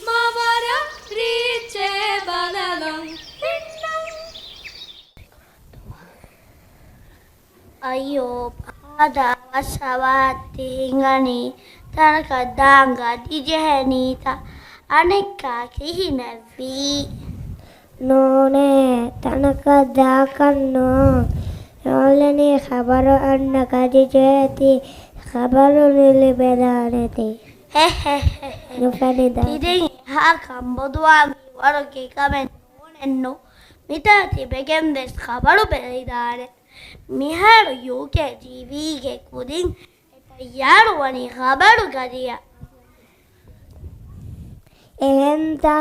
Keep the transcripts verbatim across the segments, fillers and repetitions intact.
މާ ވަރަށް ރީއްޗޭ ބަލަލަން ހިންނަން. އައްޔޯ، އާދަ ވަސް އަވަހަށް ތި ހިނގަނީ ތަނަކަށް ދާން ގަދި ޖެހެނީތަ؟ އަނެއްކާ ކިހިނެއްވީ؟ ނޫނޭ، ތަނަކަށް ދާކަށް ނޫން. އެއޮޅެނީ ޚަބަރު އަންނަ ގަދި ޖެހޭތީ، ޚަބަރު ނުލިބެދާނެތީ. ނުފެނިދާނެ. ތި ދެން އެހާ ކަންބޮޑުވާ މީ ވަރުގެ ކަމެއް ނޫނެއްނު. މިތާ ތިބެގެން ވެސް ޚަބަރު ބެލިދާނެ. މިހާރު ޔޫކޭޖީވީގެ ކުދިން އެ ތައްޔާރުވަނީ ޚަބަރު ގަދިއަށް. އެހެންތަ؟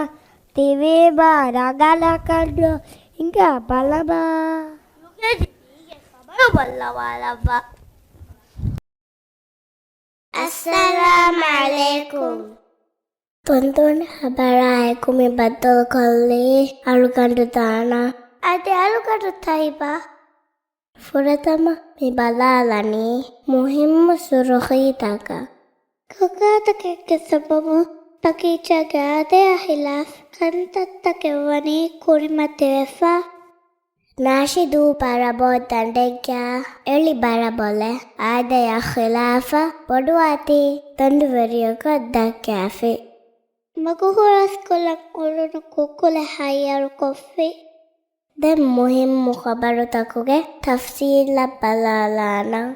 ތިވީބާ ރަނގަޅަކަށް ނު ހިނގާ ބަލަބާ. ޔޫކޭޖީވީގެ ޚަބަރު ބައްލަވާލައްވާ. އައްސަލާމް ޢަލައިކުމް. ތުންތުން ޚަބަރާއެކު މި ބައްދަލުކޮށްލީ އަޅުގަނޑު ދާނަ. އަދި އަޅުގަނޑު ތައިބާ. ފުރަތަމަ މި ބަލާލަނީ މުހިއްމު ސުރުޚީތަކަށް. ކޮކާތަކެއްގެ ސަބަބުން ބަގީޗާގެ އާދަޔާ ޚިލާފް ކަންތައްތަކެއް ވަނީ ކުރިމަތިވެފަ. ނާޝިދޫ ބަރަބޯ ދަނޑެއްގަ އެޅި ބަރަބޮލެއް އާދަޔާ ޚިލާފަށް ބޮޑުވާތީ ދަނޑުވެރިޔަކަށް ދައްކާފި. މަގު ހުރަސްކޮށްލަން އުޅުނު ކުކުލެއް ހައްޔަރުކޮށްފި. ދެން މުހިއްމު ޚަބަރުތަކުގެ ތަފްސީލަށް ބަލާލާނަން.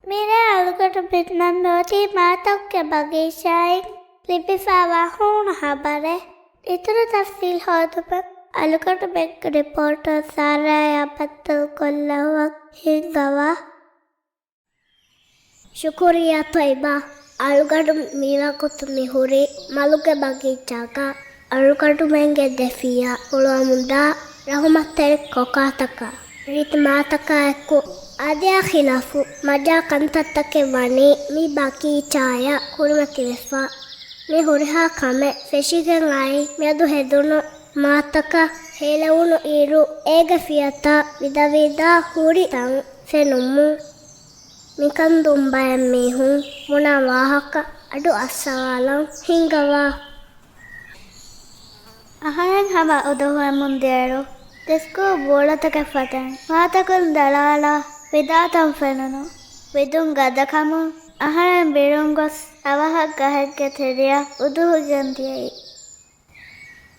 މިރޭ އަޅުގަނޑުމެންނަށް މިއޮތީ މާތަކުގެ ބަގީޗާއިން ލިބިފައިވާ ހޫނު ޚަބަރެއް. އިތުރު ތަފްސީލް ހޯދުމަށް އަޅުގަނޑުމެންގެ ރިޕޯޓަރ ސާރާއާ ބައްދަލުކޮށްލައްވަން ހިންގަވާ. ޝުކުރިއްޔާ ތޮއިބާ. އަޅުގަނޑު މިވަގުތު މިހުރީ މަލުގެ ބަގީޗާގަ އަޅުގަނޑުމެންގެ ދެފިޔާ ހުޅުވަމުންދާ ރަހުމަތްތެރި ކޮކާތަކާ. ރީތި މާތަކާއެކު އާދަޔާ ޚިލާފު މަޖާ ކަންތައްތަކެއް ވަނީ މި ބަގީޗާޔަށް ކުރިމަތިވެފަ. މި ހުރިހާ ކަމެއް ފެށިގެން އައި މިއަދު ހެދުނު މާތަކަށް ހޭލެވުނު އިރު އޭގެ ފިޔަތައް ވިދާވިދާ ހުރި ތަން ފެނުމުން. މިކަން ދުންބައެއް މީހުން ބުނާ ވާހަކަ އަޑު އައްސަވާލަން ހިންގަވާ. އަހަރެން ހަމަ އުދުހުވެމުން ދިޔައިރު ދިސްކޫ ބޯޅަތަކެއް ފަދައިން މާތަކުން ދަޅާލާ ވިދާތަން ފެނުނު. ވިދުން ގަދަކަމުން އަހަރެން ބިރުން ގޮސް އަވަހަށް ގަހެއްގެ ތެރެއަށް އުދުހިގެން ދިޔައީ.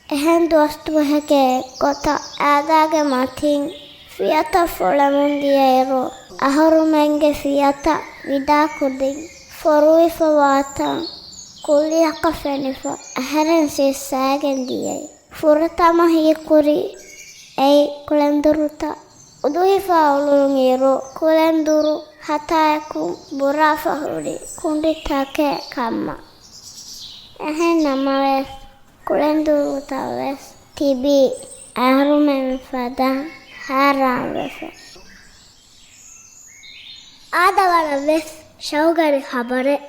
އެހެން ދުވަސްދުވަހެކޭ ގޮތަށް އާދައިގެ މަތިން ފިޔަތައް ފުޅެމުން ދިޔައިރު، އަހަރުމެންގެ ފިޔަތައް ވިދާކުދިން ފޮރުވިފަވާތަން ކުއްލިއަކަށް ފެނިފަ އަހަރެން ސިއްސައިގެން ދިޔައީ. ފުރަތަމަ ހީކުރީ އެއީ ކުޅެނދުރުތައް އުދުހިފަ އުޅުނުއިރު، ކުޅެނދުރު ހަތާއެކު ބުރާފަ ހުރި ކުނޑިތަކެއް ކަމަށް. އެހެން ނަމަވެސް، ކުޅެނދުރުތައް ވެސް ތިބީ އަހަރުމެން ފަދަ ހާރާންވެފަ. އާދަ ވަރަށް ވެސް ޝައުގުވެރި ޚަބަރެއް.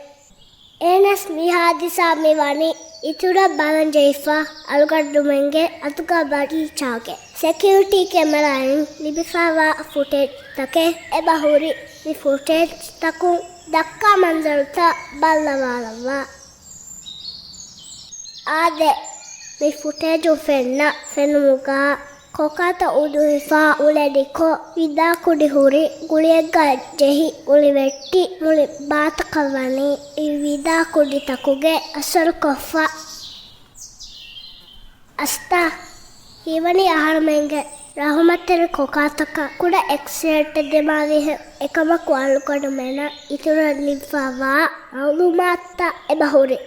އެހެނަސް މި ހާދިސާ މި ވަނީ އިތުރަށް ބަލަން ޖެހިފަ އަޅުގަނޑުމެންގެ އަތުގަ ބަގީޗާގެ ސެކިއުރިޓީ ކެމެރާއިން ލިބިފައިވާ ފުޓޭޖްތަކެއް. އެބަ ހުރި މި ފުޓޭޖްތަކުން ދައްކާ މަންޒަރުތައް ބައްލަވާލައްވާ. އާދެ، މި ފުޓޭޖުން ފެންނަ ފެނުމުގަ ކޮކާތައް އުދުހިފަ އުޅެނިކޮށް، ވިދާ ކުޑި ހުރި ގުޅިއެއްގަ ޖެހި ގުޅިވެއްޓި މުޅި ބާތަކަށް ވަނީ އެ ވިދާ ކުޑިތަކުގެ އަސަރުކޮށްފަ. އަސްތާ، ހީވަނީ އަހަރުމެންގެ ރަހުމަތްތެރި ކޮކާތަކަށް ކުޑަ އެކްސިޑެންޓެއް ދިމާވިހެން. އެކަމަކު އަޅުގަނޑުމެންނަށް އިތުރަށް ލިބިފައިވާ މައުލޫމާތުތައް އެބަހުރި.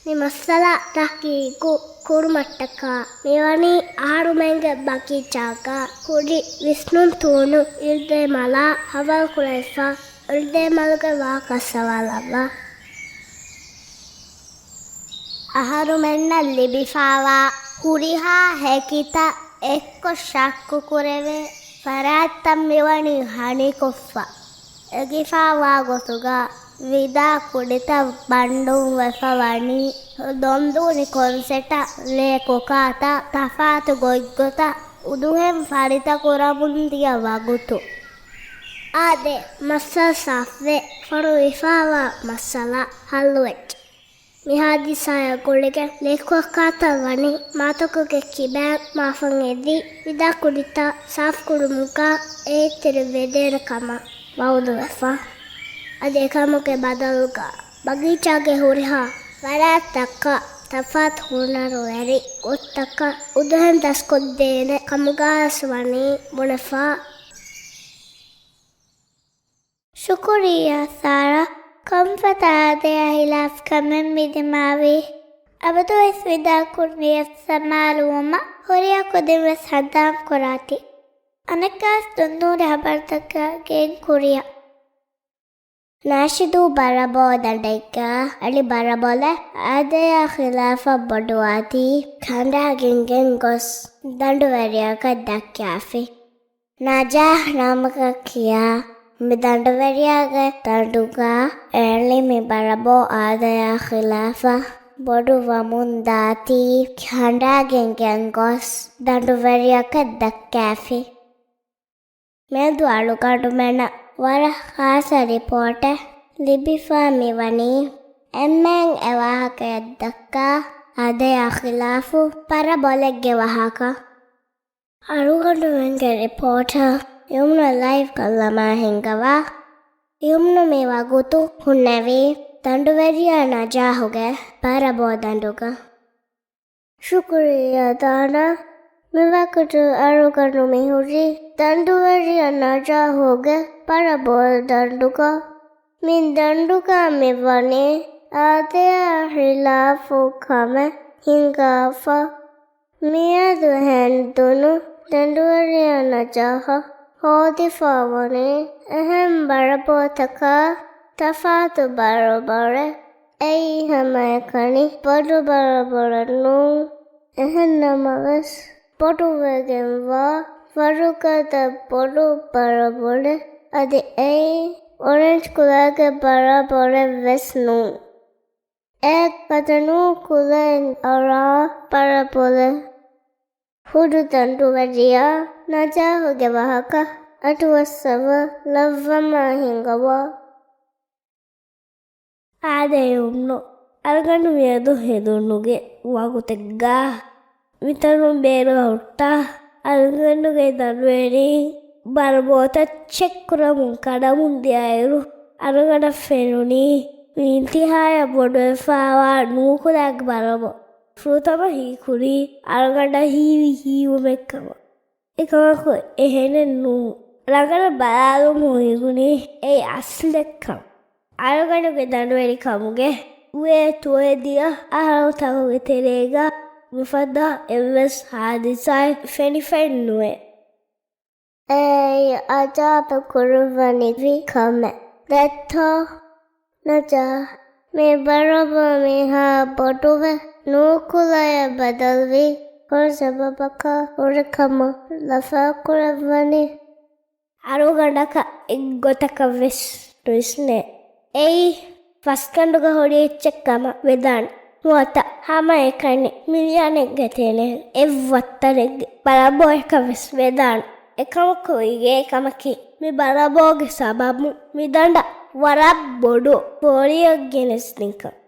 މި މައްސަލަ ތަޙްޤީޤު ކުރުމަށްޓަކާ މިވަނީ އަހަރުމެންގެ ބަގީޗާގަ ހުރި ވިސްނުން ތޫނު އިރުދޭމަލާ ހަވާލުކުރެވިފަ. އިރުދޭމަލުގެ ވާހަކަ އައްސަވާލައްވާ. އަހަރުމެންނަށް ލިބިފައިވާ ހުރިހާ ހެކިތައް އެއްކޮށް ޝައްކުކުރެވޭ ފަރާތްތައް މިވަނީ ހަނިކޮށްފަ. އެނގިފައިވާ ގޮތުގަ ވިދާ ކުޑިތައް ބަންޑުންވެފަ ވަނީ ދޮންދޫނި ކޮންސެޓަށް ލޭ ކޮކާތައް ތަފާތު ގޮތްގޮތަށް އުދުހެން ފަރިތަކުރަމުންދިޔަ ވަގުތު. އާދެ، މައްސަލަ ސާފްވެ، ފޮރުވިފައިވާ މައްސަލަ ހައްލުވެއްޖެ. މި ހާދިސާއާ ގުޅިގެން ލެކްކޮށް ކާތައް ވަނީ މާތަކުގެ ކިބައިން މާފަން އެދި ވިދާކުޑިތައް ސާފުކުރުމުގަ އޭތެރެ ވެދޭނެ ކަމަށް ވައުދުވެފަ. އަދި އެކަމުގެ ބަދަލުގަ ބަގީޗާގެ ހުރިހާ ފަރާތްތަކަށް ތަފާތު ހުނަރުވެރި ގޮތްތަކަށް އުދުހެން ދަސްކޮށްދޭނެ ކަމުގަވެސް ވަނީ ބުނެފަ. ޝުކުރިއްޔާ ސާރާ، ކޮންފަދަ އާދަޔާ ހިލާފު ކަމެއް މި ދިމާވީ. އަބަދުވެސް ވިދާކުރިޔަސް ސަމާލުވުމަށް ހުރިހާ ކުދިން ވެސް ހަނދާން ކުރާތި. އަނެއްކާވެސް ދުންނޫރި ހަބަރުތަކާ ގެން ކުރިޔަށް. ނާޝިދު ބަރަބޯ ދަނޑެއްގަ އަލި ބަރަބޮލެ އާދަޔާ ހިލާފަށް ބޮޑުވާތީ ކަނޑާގެން ގެން ގޮސް ދަނޑުވެރިޔަކަށް ދައްކާފި. ނަޖާހް ނަމަކަށް ކިޔާ މި ދަނޑުވެރިޔާގެ ދަނޑުގަ އެޅި މި ބަރަބޯ އާދަޔާ ހިލާފަށް ބޮޑުވަމުން ދާތީ ކަނޑާގެން ގެން ގޮސް ދަނޑުވެރިޔަކަށް ދައްކާފި. މިއަދު އަޅުގަނޑުމެނަށް ވަރަށް ޚާއްޞަ ރިޕޯޓެއް ލިބިފަ މިވަނީ. އެންމެން އެ ވާހަކައަށް ދައްކާ އާދަޔާ ޚިލާފު ބަރަބޮލެއްގެ ވާހަކަ. އަޅުގަނޑުމެންގެ ރިޕޯޓަރ ޔުމްނު ލައިވް ކޮށްލަމާ ހިންގަވާ. ޔުމްނު މި ވަގުތު ހުންނެވީ ދަނޑުވެރިޔާ ނަޖާހުގެ ބަރަބޯ ދަނޑުގަ. ޝުކުރިއްޔާ ދާނާ. މިވަގުތު އަޅުގަނޑު މިހުރީ ދަނޑުވެރިޔާ ނަޖާހުގެ ބަރަބޯ ދަނޑުގަ. މި ދަނޑުގަ މިވަނީ އާދަޔާ ހިލާފު ކަމެއް ހިނގާފަ. މިއަދު ހެނދުނު ދަނޑުވެރިޔާ ނަޖާހަށް ހޯދިފަ ވަނީ އެހެން ބަރަބޯތަކާ ތަފާތު ބަރަބޮޅެއް. އެއީ ހަމައެކަނި ބޮޑު ބަރަބޮޅެއް ނޫން. އެހެން ނަމަވެސް، ބޮޑުވެގެންވާ ވަރުގަދަ ބޮޑު ބަރަބޮޅެއް. އަދި އެއީ އޮރެންޖް ކުލައިގެ ބަރަބޮޅެއް ވެސް ނޫން. އެ ފަދަ ނޫ ކުލައިން އަރާ ބަރަބޮޅެއް. ހުރި ދަނޑުވެރިޔާ ނަޖާހުގެ ވާހަކަ އަޑުއައްސަވާ ލައްވަމާ ހިނގަވާ. އާދެ ޔުމްނު، އަޅުގަނޑު މިއަދު ހެދުނުގެ ވަގުތެއްގަ މިތަނުން ބޭރު ހުއްޓާ، އަޅުގަނޑުގެ ދަނޑުވެރިން ބަރަބޯތައް ޗެކް ކުރަމުން ކަނޑަމުން ދިޔައިރު، އަޅުގަނޑަށް ފެނުނީ މި އިންތިހާޔަށް ބޮޑުވެފައިވާ ނޫކުލައިގެ ބަރަބޯ. ފުރަތަމަ ހީކުރީ އަޅުގަނޑަށް ހީވި ހީވުމެއް ކަމަށް. އެކަމަކު އެހެނެއް ނޫން. ރަނގަޅަށް ބަލާލުމުން ހީކުރީ އެއީ އަސްލެއްކަން. އަޅުގަނޑުގެ ދަނޑުވެރިކަމުގެ އުވޭ ތުވެދިޔަ އަހަރުތަކުގެ ތެރޭގަ މިފަދަ އެއްވެސް ހާދިސާއެއް ފެނިފައެއް ނުވޭ. އެއީ އަޖާބު ކުރުވަނިވި ކަމެއް. ދެއްތޯ؟ ނަޖާ، މި ބަރަބޯ މިހާ ބޮޑުވެ ނޫކުލައަށް ބަދަލުވީ ކޮން ސަބަބަކާ ހުރި ކަމަށް ލަފާކުރައްވަނީ؟ އަޅުގަނޑަކަށް އެއްގޮތަކަށް ވެސް ނުވިސްނޭ. އެއީ ފަސްގަނޑުގަ ހުރި އެއްޗެއް ކަމަށް ވެދާނެ. ނުވަތަ ހަމައެކަނި މިލިއަނެއްގެ ތެރޭގެ އެއްވައްތަރެއްގެ ބަރަބޯއަކަށް ވެސް ވެދާނެ. އެކަމަކު އިގޭ ކަމަކީ، މި ބަރަބޯގެ ސަބަބުން މި ދަނޑަށް ވަރަށް ބޮޑު ފޯރިއެއް ގެނެސްދިންކަން.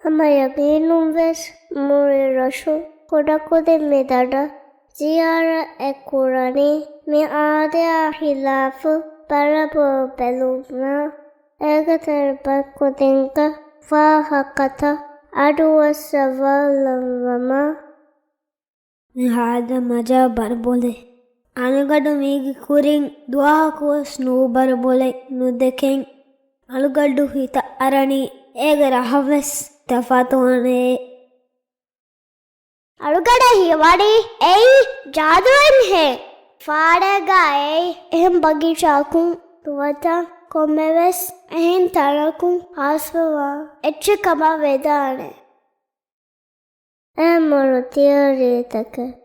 ހަމަ ޔަގީނުން ވެސް މުޅި ރަށު ކުޑަކުދިން މި ދަނޑަށް ޒިޔާރަތް އެ ކުރަނީ މި އާދަޔާ ހިލާފު ބަރަބޯ ބެލުމަށް. އޭގެ ތެރެ ބައެއް ކުދިންގެ ވާހަކަތައް އަޑުއައްސަވާލައްވަމާ. މި ހާދަ މަޖާ ބަރަބޮލެއް. އަޅުގަނޑު މީގެ ކުރިން ދުވަހަކު ވެސް ނޫ ބަރަބޮލެއް ނުދެކެން. އަޅުގަނޑު ހިތަށް އަރަނީ އޭގެ ރަހަ ވެސް ތަފާތުވާނެ. އަޅުގަނޑަށް ހީވަނީ އެއީ ޖާދޫއެއްހޭ. ފާޑެއްގަ އެއީ އެހެން ބަގީޗާއަކުން ނުވަތަ ކޮންމެވެސް އެހެން ތަނަކުން ހާސްވެވާ އެއްޗެއް ކަމަށް ވެދާނެ. އެ މޮޅު ތިއޮރީތަކެއް.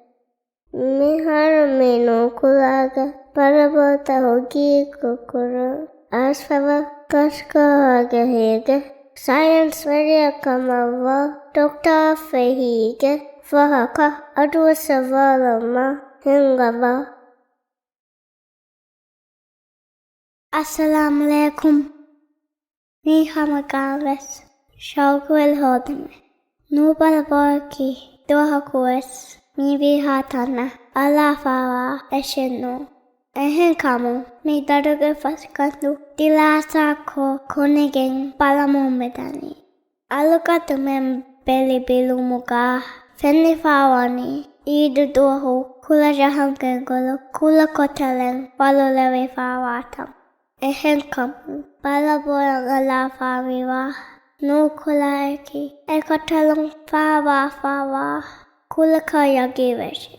މިހާރު މި ނޫކުލާގެ ބަރަބޯތައް ހަގީގަތްކުރަން އައިސްފަވާ ކަށިކަހާގެ ހިތްގެ ސައިންސްވެރިއެއް ކަމަށްވާ ޑޮކްޓާ ފެހީގެ ވާހަކަ އަޑުއައްސަވާލަމާ ހިންގަވާ. އައްސަލާމް ޢަލައިކުމް. މީ ހަމަކާވެސް ޝައުޤުވެރި ހޯދުމެއް. ނޫބަލަ ބޯއަކީ ދުވަހަކުވެސް މިވީހާ ތަނަށް އަލާފާވާ އެއްޗެއް ނޫން. އެހެންކަމުން މި ދަޑުގެ ފަސްގަނޑު ދިލާސާކޮށް ކުނިގެން ބަލަމުން މިދަނީ. އަޅުގަނޑުމެން ބެލި ބިލުމުގަ ފެނިފާވަނީ އީދު ދުވަހު ކުލަޖަހަން ގެންގުޅުން ކުލަ ކޮޓަރިން ވަޅުލެވިފާވާތަން. އެހެންކަމުން ބަލަބޯއަށް އަލާފާވީވާ ނޫކުލައަކީ އެ ކޮޓަރުން ފާވާފާވާ ކުލަކަށް ޔަގީންވެއްޖެ.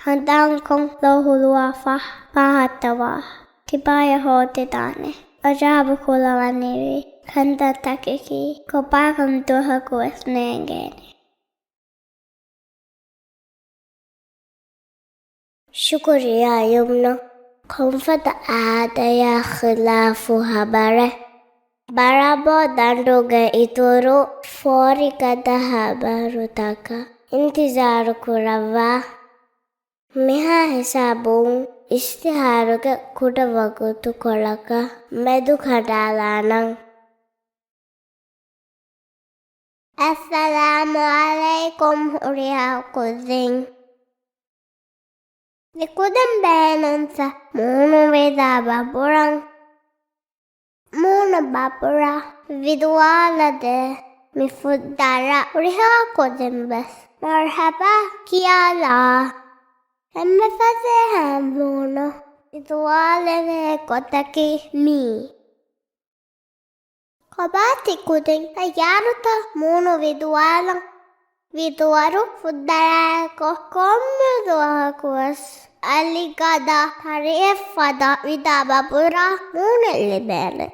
ހަނދާންކޮށް ލޯ ހުޅުވާފަ ފާހައްޓަވާ ތިބާޔަށް ހޯދިދާނެ. އަޖާބު ކުލަ ވަނީވީ ކަންތައްތަކަކީ ކޮބާކަން ދުވަހަކުވެސް ނޭނގޭނެ. ޝުކުރިއްޔާ ޔުމްނު. ކޮންފަދަ އާދަޔާ ޚިލާފު ހަބަރެއް؟ ބަރަބޯ ދަނޑުގެ އިތުރު ފޯރިގަދަ ހަބަރުތަކަށް އިންތިޒާރު ކުރައްވާ. މިހާ ހިސާބުން އިޝްތިހާރުގެ ކުޑަ ވަގުތުކޮޅަކަށް މެދުކަނޑާލާނަން. އައްސަލާމު ޢަލައިކުމް ހުރިހާ ކުދިން. މި ކުދިން ބޭނުންތަ މޫނު ވިދާ ބަބުރަން. މޫނު ބަބުރާ ވިދުވާލަދޭ މި ފުއްދާރަ ހުރިހާ ކުދިން ވެސް މަރްޙަބާ ކިޔާލާ. އެންމެ ފަސޭހަ މޫނު ވިދުވާލެވޭ ގޮތަކީ މީ. ކޮބާތި ކުދިން ތައްޔާރުތަ މޫނު ވިދުވާލަން؟ ވިދުވަރު ފުއްދަރާއެކު ކޮންމެ ދުވަހަކުވެސް އަލިގަދަ ތަރިއެއް ފަދަ ވިދާ ބަބުރާ މޫނެއް ލިބޭނެ.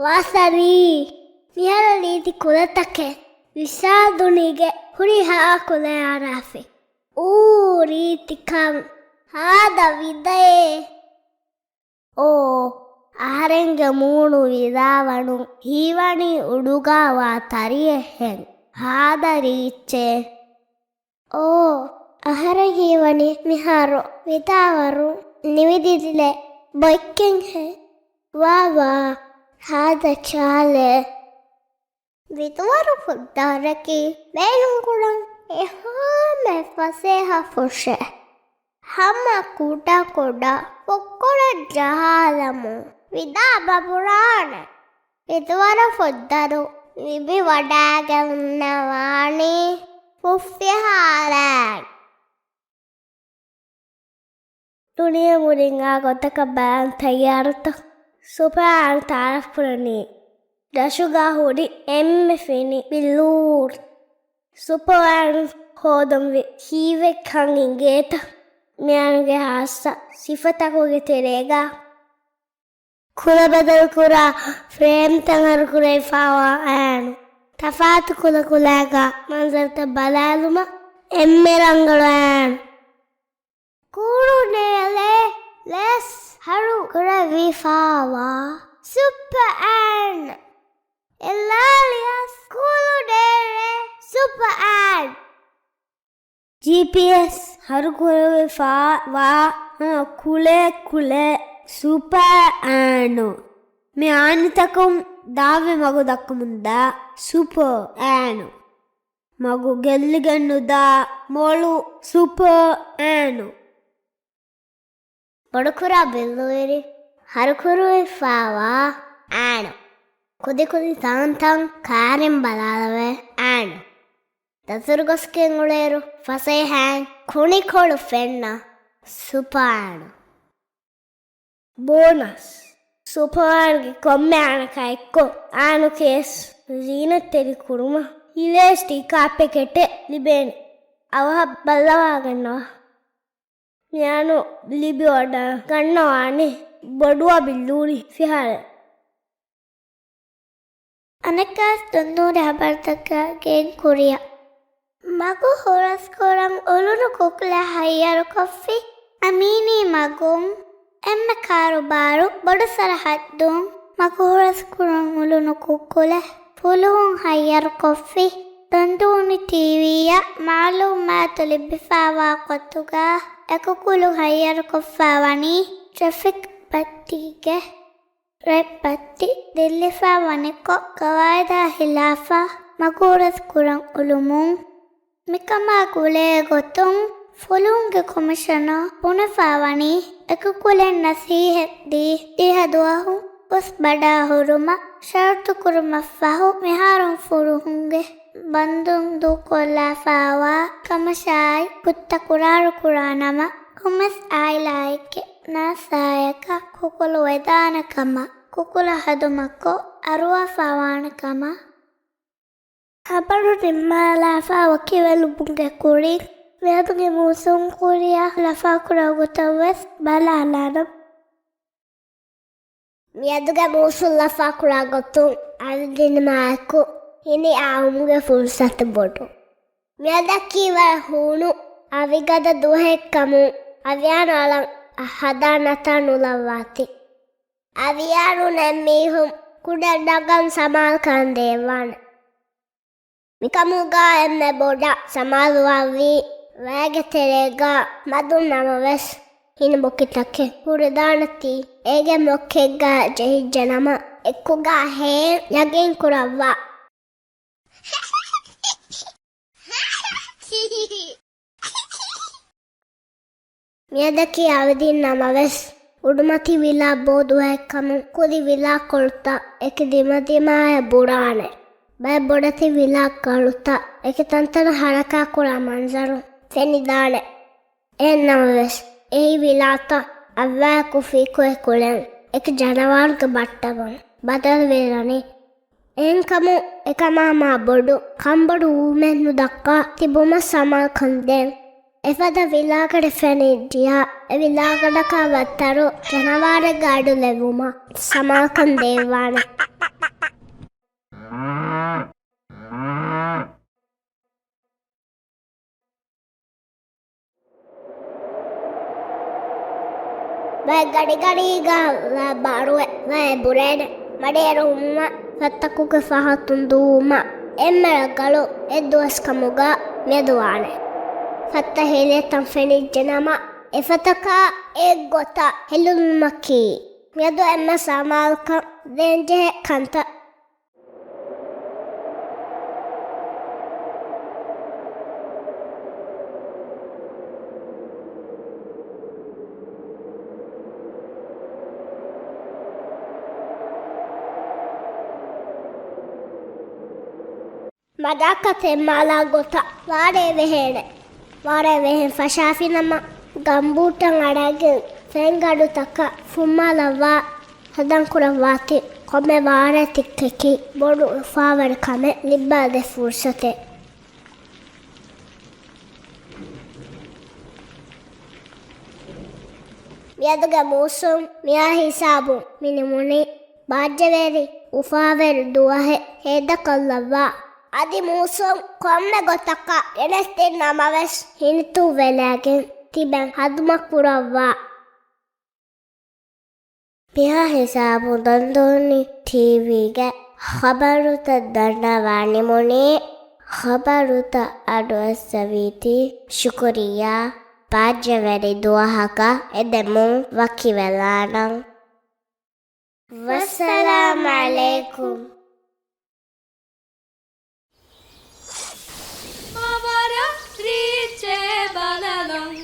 ވާސަރީ، މިހާރު ރީތި ކުލަތަކެއް ވިޝާދުނީގެ ހުރިހާ ކުލަޔާ ރާފި. އޫ ރީތިކަން ހާދަ ވިދައޭ. އޯ، އަހަރެންގެ މޫނު ވިދާވަނު ހީވަނީ އުޑުގާވާ ތަރިއެއްހެން ހާދަ ރީއްޗޭ. އޯ، އަހަރެން ހީވަނީ މިހާރު ވިދާވަރު ނިވިދިދިލެ ބޮއްކެއްހެން ވާވާ ހާދަ ޗާލެއް. ވިދުވަރު ފުއްދާރަކީ ބޭނުންކުރަން އެހާމެ ފަސޭހަ ފުށެއް. ހަމަ ކުޑަކުޑަ ފުއްކުރެއް ޖަހާލަމުން ވިދާ ބަބުރާނެ. ވިދުވަރު ފުއްދަރު ލިބިވަޑައިގެންނަވާނީ ފުށްފިހާރައިން. ދުނިޔެ މުޅިން އާ ގޮތަކަށް ބަލަން ތައްޔާރުތަ؟ ސުޕަރ އާން ތައާރަފް ކުރަނީ ރަށުގަ ހުރި އެންމެ ފިނި ބިއްލޫރު. ސުޕަރ އާން ހޯދަންވީ ކީއްވެކަން އިނގޭތަ؟ މިއާންގެ ހާއްސަ ސިފަތަކުގެ ތެރޭގަ ކުލަ ބަދަލުކުރާ ފްރޭމްތައް ހަރުކުރެވިފާވާ އާން. ތަފާތު ކުލަކުލައިގަ މަންޒަރުތައް ބަލާލުމަށް އެންމެ ރަނގަޅު އާން. ކުރުނޭލެ ލެސް ހަރުކުރެވިފާވާ ސުޕަ އާން. އެލާލިޔަސް ކުރުނޭލެ ސުޕަ އާން. ޖީޕީއެސް ހަރުކުރެވިފާވާ ހަމަ ކުޅޭ ކުޅޭ ސުޕަ އާން. މި އާންތަކުން ދާވި މަގު ދައްކަމުންދާ ސުޕަ އާން. މަގު ގެއްލިގެން ނުދާ މޮޅު ސުޕަ އާން. ބޮޑުކުރާ ބިއްލޫއިރި ހަރުކުރުވިފާވާ އާން. ކުދިކުދި ތަންތަން ކާރިން ބަލާލެވޭ އާން. ދަތުރު ގޮސްގެން އުޅޭއިރު ފަސޭހައިން ކުނިކޮޅު ފެންނަ ސުޕަ އާން. ބޯނަސް، ސުޕަ އާންގެ ކޮންމެ އާނަކާ އެއްކޮށް އާން ކޭސް ޒީނަތްތެރި ކުރުމަށް އިލެސްޓިކް ކާޕެކެޓެއް ލިބޭނެ. އަވަހަށް ބައްލަވާގަންނަވާ. މިއާން ލިބިވަޑައިގަންނަވާނެ ބޮޑުވާ ބިއްލޫރި ފިހާރައެއް. އަނެއްކާވެސް ދުންދޫނި ހަބަރުތަކާ ގެން ކުރިއަށް. މަގު ހުރަސްކުރަން އުޅުނު ކުކުލެއް ހައްޔަރުކޮށްފި އަމީނީ މަގުން. އެންމެ ކާރުބާރު ބޮޑު ސަރަހައްދުން މަގު ހުރަސްކުރަން އުޅުނު ކުކުލެއް ފުލުހުން ހައްޔަރުކޮށްފި. ދުންދޫނި ޓީވީއަށް މައުލޫމާތު ލިބިފާވާ ގޮތުގަ އެކުކުލު ހައްޔަރުކޮށްފާވަނީ ޓްރެފިކް ބައްޓީގެ. ރަތް ބައްތި ދެއްލިފަ ވަނިކޮށް، ގަވާއިދާ ހިލާފަށް މަގު ރަދުކުރަން އުޅުމުން. މިކަމާ ގުޅޭ ގޮތުން ފުލުހުންގެ ކޮމިޝަނަށް ބުނެފަ ވަނީ، އެކު ކުލައިން ނަސީހަތް ދީ، ދިހަ ދުވަހު އުސް ބަޑާ ހުރުމަށް ޝަރުތު ކުރުމަށްފަހު، މިހާރުން ފުލުހުންގެ ބަންދުން ދޫކޮށްލާފައިވާ ކަމަށާއި، ކުށްތަކުރާރު ކުރާނަމަ، ކޮންމެސް އާއިލާއެއްގެ ނަރަސައަކަށް ކުކުޅު ވެދާނެ ކަމަށް، ކުކުޅަ ހަދުމަކޮށް އަރުވާފައިވާނެ ކަމަށް. ޚަބަރު ނިންމާލާފަ ވަކިވެލުމުގެ ކުރިން، މިއަދުގެ މޫސުން ކުރިއަށް ލަފާކުރާ ގޮތަށް ވެސް ބަލާލާނަން. މިއަދުގެ މޫސުން ލަފާކުރާ ގޮތުން އަވިދިނުމާއެކު ހިނި އައުމުގެ ފުރުސަތު ބޮޑު. މިއަދަކީ ވަރަށް ހޫނު އަވިގަދަ ދުވަހެއްކަމުން، އަވިޔާނު އަޅަން ހަދާ ނަތާ ނުލައްވާތި. އަވިޔާނު ނެތް މީހުން ކުޑަ ނަގަން ސަމާލުކަން ދޭއްވާނެ. މިކަމުގަ އެންމެ ބޮޑަށް ސަމާލުވާވީ ވައިގެ ތެރޭގަ މަދުން ނަމަވެސް، ހިނި ބޮކިތަކެއް ހުރެދާނެތީ އޭގެ މޮކެއްގަ ޖެހިއްޖެނަމަ، އެކުގަ ހޭން ޔަގީން ކުރައްވާ. މިއަދަކީ އަވިދިން ނަމަވެސް، އުޑުމަތި ވިލާ ބޯ ދުވަހެއްކަމުން ކުދި ވިލާ ކޮޅުތައް އެކި ދިމަދިމާއަށް ބުރާނެ. ބައެއް ބޮޑެތި ވިލާ ކޮޅުތައް އެކި ތަންތަނަށް ހަރަކާތްކުރާ މަންޒަރު ފެނިދާނެ. އެހެން ނަމަވެސް، އެއީ ވިލާތައް އައްވާއެކު ފިކުއެ ކުޅެން އެކި ޖަނަވާރުގެ ބައްޓަމުން ބަދަލުވެލަނީ. އެހެންކަމުން އެކަމާ މާ ބޮޑު ކަންބޮޑު ވުމެއް ނުދައްކާ ތިބުމަށް ސަމާލުކަން ދޭން. އެފަދަ ވިލާގަޑެއް ފެނިއްޖިޔާ، އެ ވިލާގަޑަކާ ވައްތަރު ޖަނަވާރެއްގެ އަޑު ލެއްވުމަށް ސަމާލުކަން ދޭއްވާނެ. ބައެއް ގަޑިގަޑީގަ ވަ ބާރުވެ ވައެއް ބުރޭނެ. މަޑިއެރުވުމަށް ފަށްތަކުގެ ފަހަތުން ދުއްވުމަށް އެންމެ ރަނގަޅު އެއްދުވަސް ކަމުގަ މިއަދު ވާނެ. ފަށްތައް ހެލިއެއްތަން ފެނިއްޖެނަމަ، އެފަތަކާ އެއްގޮތަށް ހެލުނުމަކީ މިއަދު އެންމެ ސަމާލުކަން ދޭންޖެހޭ ކަންތައް. މަދާކަ ތެއްމާލާ ގޮތަށް ވާރޭ ވެހޭނެ. ވާރޭ ވެހެން ފަށާފިނަމަ، ގަނބޫޓަން އަޅައިގެން ފެންގަޑުތަކަށް ފުއްމާލައްވާ ހަނދާންކުރައްވާތި. ކޮންމެ ވާރޭ ތިއްކަކީ ބޮޑު އުފާވެރި ކަމެއް ލިއްބާދޭ ފުރުސަތެއް. މިއަދުގެ މޫސުން މިއާ ހިސާބުން މި ނިމުނީ ބާއްޖަވެރި އުފާވެރި ދުވަހެއް ހޭދަކޮށްލައްވާ. އަދި މޫސުން ކޮންމެ ގޮތަކަށް ގެނެސްދިން ނަމަވެސް ހިނިތޫވެލާގެން ތިބެން ހަދުމަށް ކުރައްވާ. މިހާ ހިސާބުން ދަންދޫނި ޓީވީގެ ޚަބަރުތައް ދަންނަވާ ނިމުނީ. ޚަބަރުތައް އަޑުއައްސަވީތީ. ޝުކުރިއްޔާ. ބާއްޖަވެރި ދުވަހަކަށް އެދެމުން ވަކިވެލާނަން. ވައްސަލާމް ޢަލައިކުމް. އަވަރަށް ރީއްޗޭ ބަލަލަން،